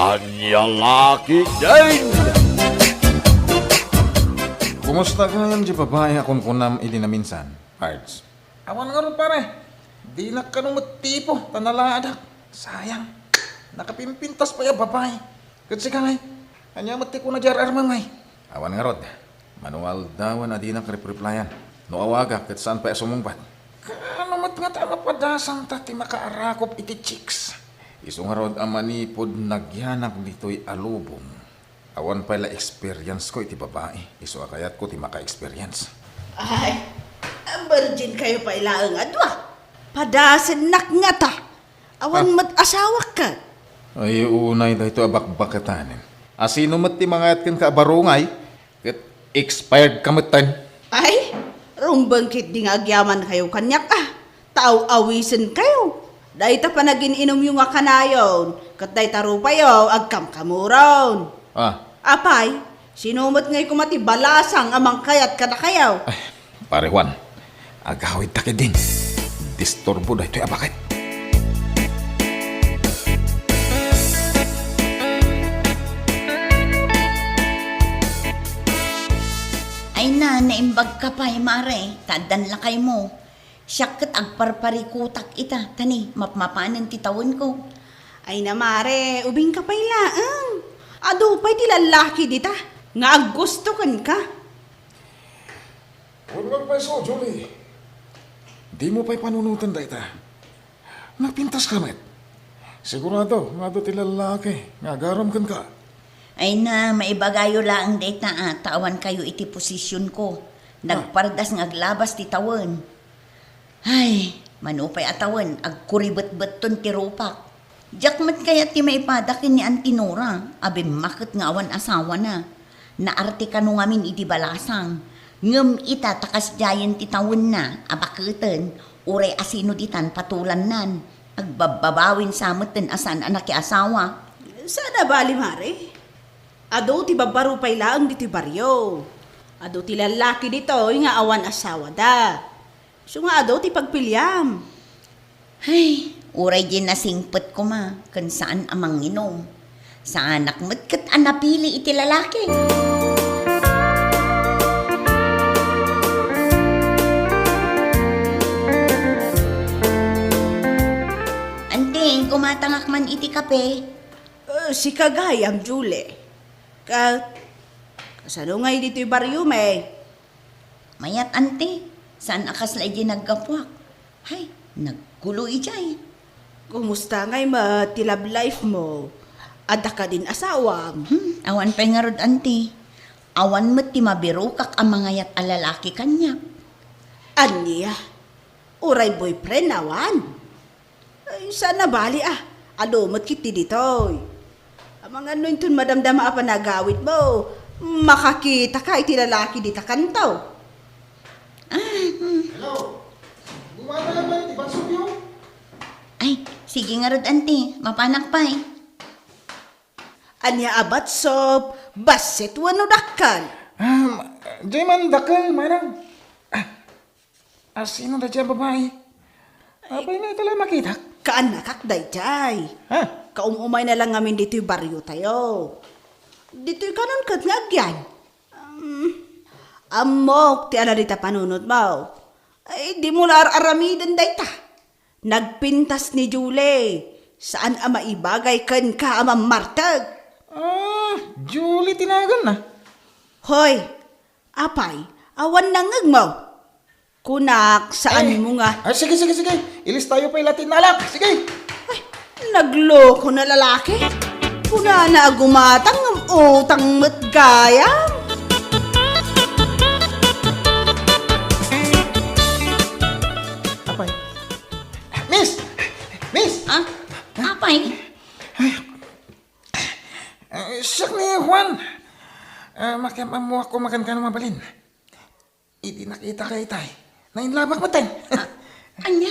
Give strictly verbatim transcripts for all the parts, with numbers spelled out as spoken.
Ania la ketdin? Kumusta gayam diay babai a kunkunam idi naminsan, Pards? Awan ngarud, pare. Dinak kano met tipo ta nalaadak. Sayang. Nakapimpintas pay a babai. Ket sika ngay, ania met ti kuna diay ar-armem ngay? Awan ngarud. Mano nga aldawen a dinak repreplayan. No awagak ket saan pay a sumungbat. Kaano met ngata a mapadasangta ti makaarakup iti chicks? Isu ngarud a manipud nagyanak ditoy a lubong, awan pay la experience ko iti babai. Isu a kayatko ti maka-experience. Ay, virgin kayo pay laeng a dua. Padasennak ngata. Awan Ah. met asawak ket. Ay, unay daytoy a bakbaketanen. A sino met ti mangayat kenka a barungay? Ket expired ka metten. Ay, rumbeng ketdi nga agyaman kayo kaniak a. Ta aw-awisen kayo. Dayta panagin-inumyo nga kanayon, ket dayta rupayo agkamkamuron. Ah. Apay, sino met ngay koma ti balasang a mangkayat kadakayo? Ay, Pare Juan, agawidta ketdin. Disturbo daytoy a baket. Ay na, naimbag ka pay, Mare, ta addan lakaymo. Siak ket agparparikutak ita, ta ni, mapmapanen ti tawenko. Ay na, Mare, ubingka pay laeng. Adu pay ti lallaki dita, nga aggusto kenka. Wen nga pay isu, Julie. Dimo pay panunoten dayta. Nagpintas ka met. Sigurado nga adu ti lallaki nga agaram kenka. Ay na, maibagayo laeng dayta a, ta awan kayo iti posisyonko. Ah. Nagpardas nga aglabas ti tawen. Ay, mano pay a tawen, agkuribetbetton ti rupak. Diak met kayat ti maipada ken ni Auntie Nora a bimmaket nga awan asawana. Naarte kano ngamin iti balasang. Ngem ita ta kasdiayen ti tawenna a baketen, uray a sino ditan patulannan. Agbabbabawin sa metten a saan a nakiasawa. Saan a bali, Mare. Adu ti babbaro pay laeng ditoy barrio. Adu ti lallaki ditoy nga awan asawada. Isu nga adu ti pagpiliam. Hay, uray diay nasingpet koma ken saan a manginom. Saanak met ket a napili iti lalaki. Anting, kumatangak man iti kape. Eh, sika gayam, Julie. Ka-, kasano ngay ditoy barrio, me? Mayat, Auntie. Saan a kasla idiay naggapuak. Hay, naggulo idiay. Kumusta ngay met ti love life mo? Adda kadin asawam? Hmm, awan pay ngarud, Auntie. Awan met ti mabirokak a mangayat a lalaki kaniak. Ania? Uray boyfriend awan? Ay, saan a bali a. Adu met ketdi ditoy. Amangan no inton madamdama a panagawidmo, makakitaka iti lalaki dita kanto. Ah, hmm. Hello. Gumata ka ba iti bagsokyo? Ay, sige ngarud, Auntie. Mapanak pay. Ania a batsop, bassit wenno dakkel? Ah, diay man dakkel, manang. Ah, Asino daydiay a babai? Apay nga ita la makitak? Kaannakak daydiay. Ha? Kaum-umayna lang ngamin ditoy bariotayo. Ditoy kanon ket nga agyan. Um, ammok ti ala dita panunotmo. Ay, dimo la ar-aramiden dayta. Nagpintas ni Julie. Saan a maibagay kenka a mammarteg. Ah, Julie ti naganna. Hoy, apay, awan nangngegmo? Kunak, saanmo nga. Ah, sige, sige, sige. Ilistayo pay la ti innalak. Sige. Ay, nagloko na lalaki. Kunana a gumatang ngem utang met gayam. Apay. Miss! Miss! Ah, apay? Eh, siak ni Juan. Eh, makiam-ammoak koma kenka no mabalin. Idi nakitaka itay, nainlabak metten. Ah, ania?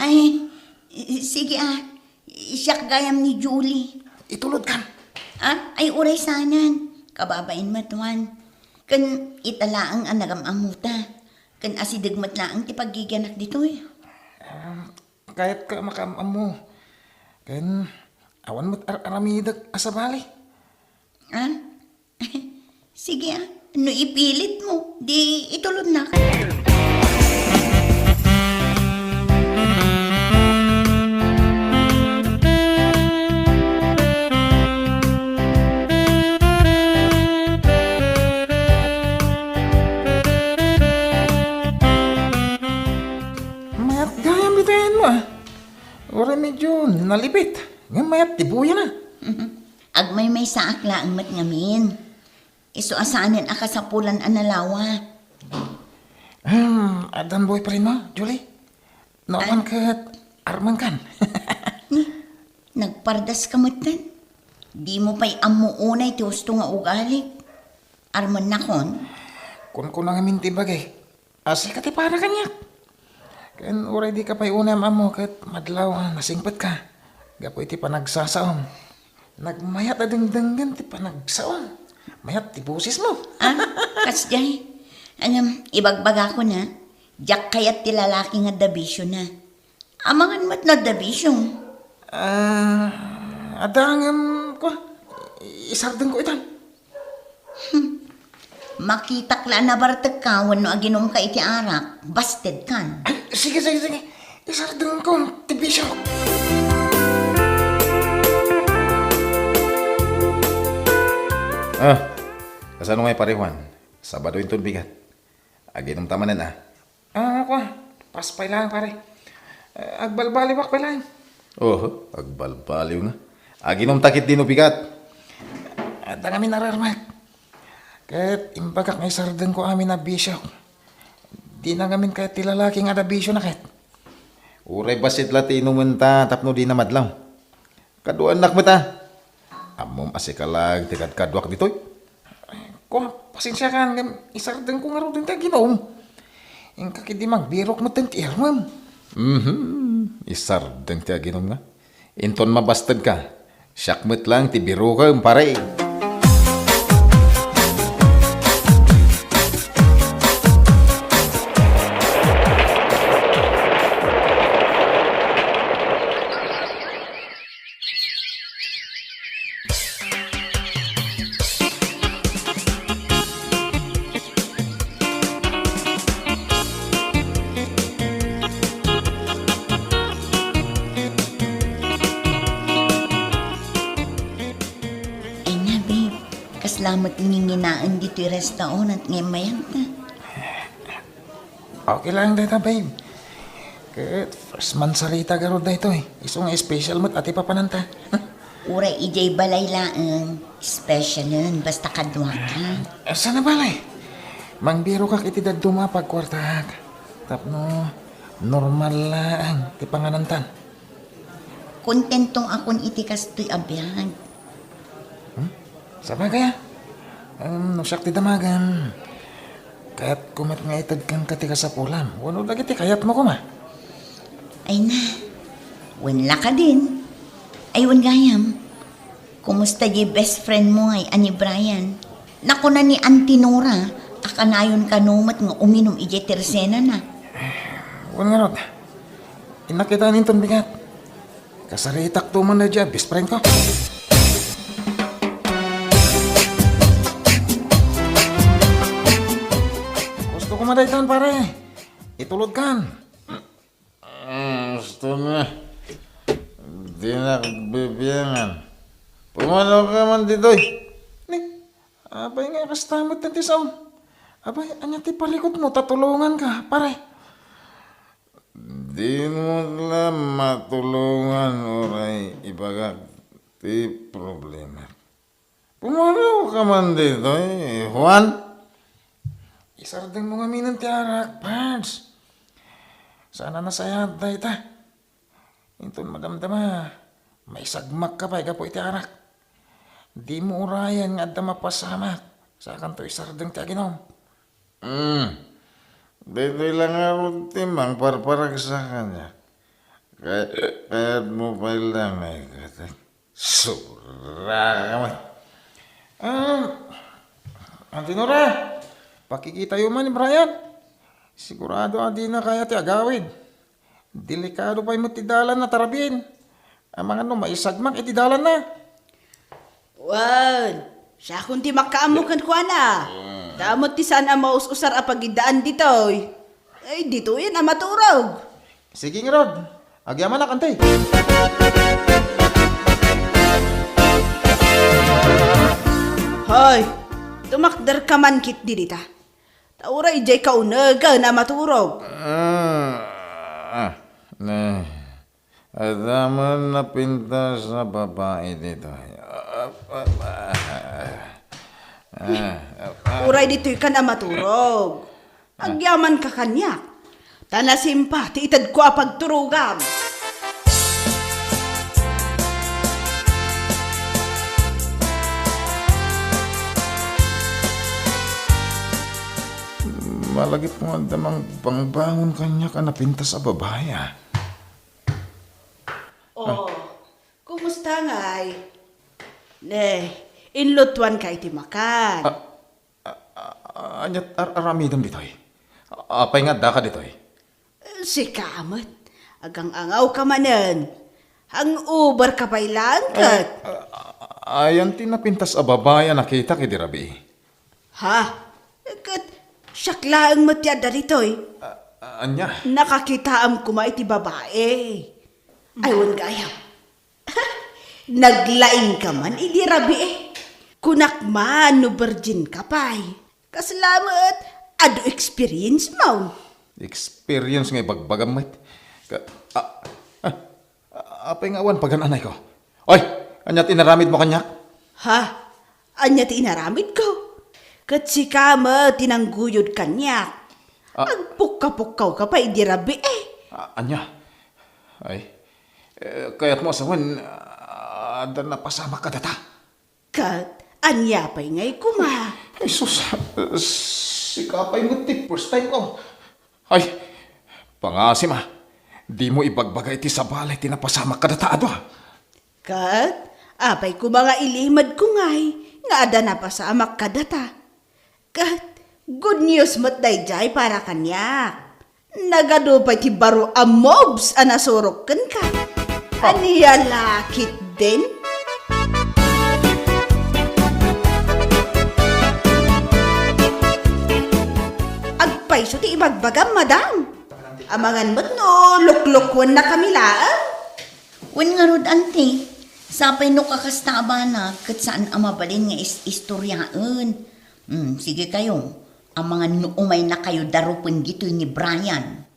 Ay, i-, sige, ah. Siak gayam ni Julie. Itulodkan. Ah, ay, uray saanen. Kababain met, Juan. Ken ita laeng a nagam-ammota. Ken asideg met laeng ti paggigianak ditoy. Ah, kayatka a makaam-ammo. Ken Awan met ar-aramidek a sabali. Ah? Sige, ah. No ipilitmo, di itulodnak. Mayat gayam ditoy ayanmo, ah. Uray medyo nalipit. Ngem mayat ti buyan, ah. Agmaymaysaak laeng met ngamin. Isu a saanen a kasapulan a nalawa. Hmm, addan boyfriendmo, Julie? No, ah, awan ket armenkan. Ni, nagpardaska metten. Dimo pay ammo unay ti husto nga ugalik. Armennakon? Kunkuna ngamin ti bagik a sika ti para kaniak. Ken uray dika pay unay am-ammo ket madlaw a nasingpetka gapu iti panagsasaom. Nagmayat a dengdenggen ti panagsaom. Mayat ti bosesmo. Ah, kasdiay. Ngem, ibagbagakon a, diak kayat ti lalaki nga adda bisiona. Amangan met no adda bisio. Ah, adda ngem, kua, isardengko itan. Hmm. Makitak la a nabartekka wenno aginumka iti arak, bastedkan. Ay, sige, sige, sige. Isardengko ti bisio. Ah, kasano ngay, Pare Juan? Sabado inton bigat. Aginumta manen, ah. Ah, kua, pas pay laeng, pare. Eh, agbalbaliwak pay laeng. Oho, agbalbaliw nga. Aginumta ketdi no bigat. Adda ngamin arermek. Ket imbagak nga isardengko amin a bisiok. Dina ngamin kayat ti lalaki nga adda bisiona ket. Uray bassit la ti inumenta tapno dina madlaw. Kaduaennak met a. Ammom a sika laeng ti kadkaduak ditoy? Ay, kua, pasensiakan ngem isardengko ngaruden ti aginum. Inka ketdi magbirok metten ti irmem. Mhm, isardeng ti aginum nga. Inton mabastedka, siak met laeng ti birokem, pare. Ay na, babe. Kasla met nginginaen ditoy restaurant nga immayanna. Okay lang dayta, babe. Ket first mansarita garud daytoy. Isu nga special met a ti papananta. Uray idiay balay laeng, specialen, basta kaduaka. Saan a balay? Mangbirokak iti dadduma a pagkuartaak. Tapno normal laeng ti panganantan. Kontentongakon iti kastoy a biag. Hmm? Sabagay, ah. Em, no siak ti damagen, kayatko met nga itedka ti kasapulam. Wenno dagiti kayatmo koma. Ay na. Wen la kadin. Ay, wen gayam. Kumusta di best friend mo ngay a ni Brian? Nakuna ni Auntie Nora a kanayon kano met nga uminum idiay tersenana. Wen ngarud, innak ita ninton bigat. Kasaritakto man na dia best friend ko. Gusto ko madaytan, pare. Itulod kan. Ah, gusto na. Dinak bibiangan. Pumanaw ka man ditoy. Ni, abay nga, kasta met ti sao. Abay, ania ti parikutmo, tatulongan ka, pare. Di mo la matulongan, uray ibagak ti problema. Pumanaw ka man ditoy, Juan. Isardeng mo ngamin ti arak, Pards. Saan a nasayaat dayta. Inton madamdama, maisagmak ka pay gapu iti arak. Di mo urayen nga adda mapasamak, sakanto isardeng ti aginum. Hmm. Daytoy la ngarud ti mangparparagsak kaniak. Kay-, kayatmo pay la nga ikatek. Sobra ka man. Ah, Auntie Nora, pakikitayo man ni Brian. Sigurado a dina kaya ti agawid. Delikado pay met ti dalan a tarabien. Amangan no maisagmak iti dalanna. Wen, siakon ti makaammo kenkuana. Ta ammo ti saan a maus-usar a pagiddaan ditoy. Ay, ditoyen a maturog. Sige ngarud, agyamanak, anti. Hoy, tumakderka man ketdi dita. Ta uray idiay kaunegen a maturog. Ah, ah, ne. Adda man napintas a babai ditoy. Ah, ah, ah, ah, ah. Uray ditoykan a maturog. Agyamanka kaniak. Ta nasimpa ti itedko a pagturogam. Malagipmo adda mangbangbangon kaniak a napintas a babai, ah. Oh, kumusta ngay? Ne, inlutuanka iti makan. Ah, ah, ah, ania ti ar-aramidem ditoy? Apay nga addaka ditoy? Sika met, agang-angawka manen. Hangover ka pay laeng ket. Ah, ah, ayan ti napintas a babai a nakitak idi rabii. Ha? Ket siak laeng met ti adda ditoy. Ah, ah, ania? Nakakitaam koma iti babai. Ay, wen gayam. Naglaingka man idi rabii. Kunak man no virgin ka pay. Kasla met, adu experience mo. Experience nga ibagbagam met. Ka, ah, ah, Apay nga awan pagan-anayko? Oy, ania ti inaramidmo kaniak? Ha? Ania ti inaramidko? Ket sika met ti nangguyod kaniak. Ah. Agpukkapukkawka pay idi rabii, eh. Ah, ania? Ay, eh, kayatmo a sawen, ah, adda napasamak kadata? Ket ania pay ngay koma? Ay, sus, sika pay met ti first time ko. Ay, pangasim a, dimo ibagbaga iti sabali ti napasamak kadata a dua. Ket apay koma nga ilimedko ngay nga adda napasamak kadata? Ket good news met daydiay para kaniak. Nagadu pay ti baro a moves a nasurok kenka. Ania la ketdin? Agpayso ti ibagbagam, madam. Amangan met no luklukennakami laeng. Wen ngarud, anti, sapay no kakasta a banag ket saan a mabalin nga is-istoriaen. Hmm, sige kayo. Amangan no umaynakayo darupen ditoy ni Brian.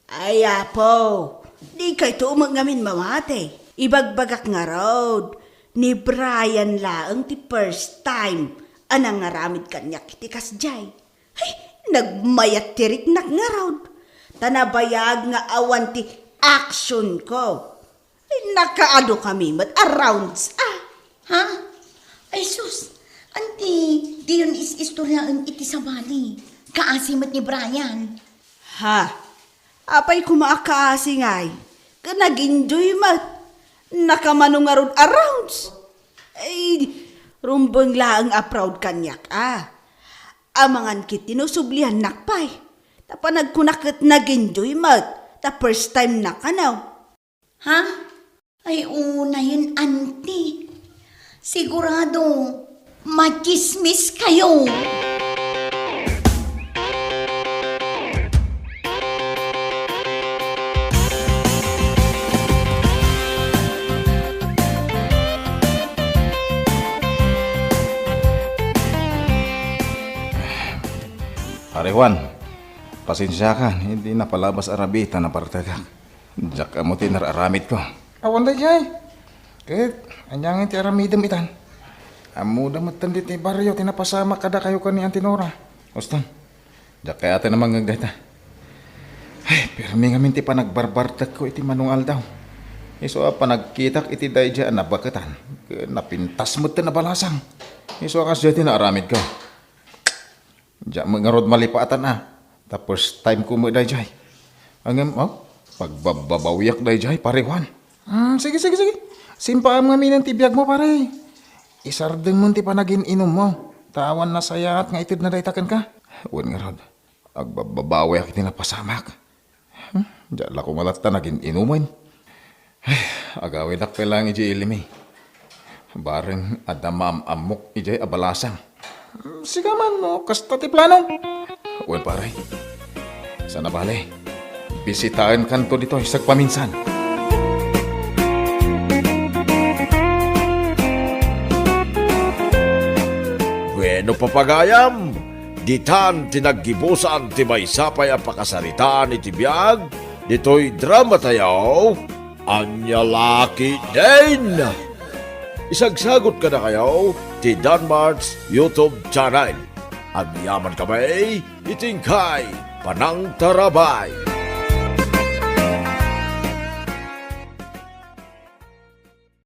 Ay, Apo, dikayto met ngamin mamati. Ibagbagak ngarud, ni Brian laeng ti first time a nangaramid kaniak iti kasdiay. Ay, nagmayat ti riknak ngarud. Ta nabayag nga awan ti action ko. Ay, nakaadu kami met a rounds, ah. Ha? Ay, sus! Anti, diyon is-istoryaen iti sabali. Kaasi met ni Brian. Ha? Apay koma a kaasi ngay? Ket nag-enjoy met. Nakamano ngarud a rounds? Ay, rumbeng laeng a proud kaniak, ah. Amangan ketdi no subliannak pay. Ta panagkunak ket nag-enjoy met. Ta first time na kano. Ha? Ay, unayen, anti. Sigurado, machismis kayo. Pare Juan, pasensiakan, idi napalabas a rabii ta nabartekak. Diak ammo ti inar-aramidko. Awan daydiay. Ket ania ngay ti aramidem itan? Ammoda metten ditoy barrio ti napasamak kadakayo ken ni Auntie Nora. Uston, diak kayaten a mangngeg dayta. Ay, pirmi ngamin ti panagbarbartekko iti mano nga aldaw. Isu a panagkitak iti daydiay a nabaketan, ket napintas metten a balasang. Isu a kasdiay ti naaramidko. Diak met ngarud malipaatan a, ta first time ko met daydiay. Ngem, oh, pagbabbabawiak daydiay, Pare Juan. Hmm, sige, sige, sige. Simpaam ngaminen ti biagmo, pare. Isardengmon ti panagin-inummo, ta awan nasayaat nga itedna dayta kenka. Wen ngarud, agbabbabawiak iti napasamak. Hmm, diak la koma latta nagin-inumen. Agawidak pay laeng idiay ilim. Bareng adda maam-ammok idiay a balasang. Sika man no kasta ti planom. Wen, pare. Sana bale, bisitaenkanto ditoy sagpaminsan. Bueno, papagayam, ditan ti naggibusan ti maysa pay a pakasaritaan iti biag ditoy dramatayo, Ania La Ketdin. Isagsagot kadakayo ti Danmart's YouTube channel. Agyaman kami iti inkay panangtarabay.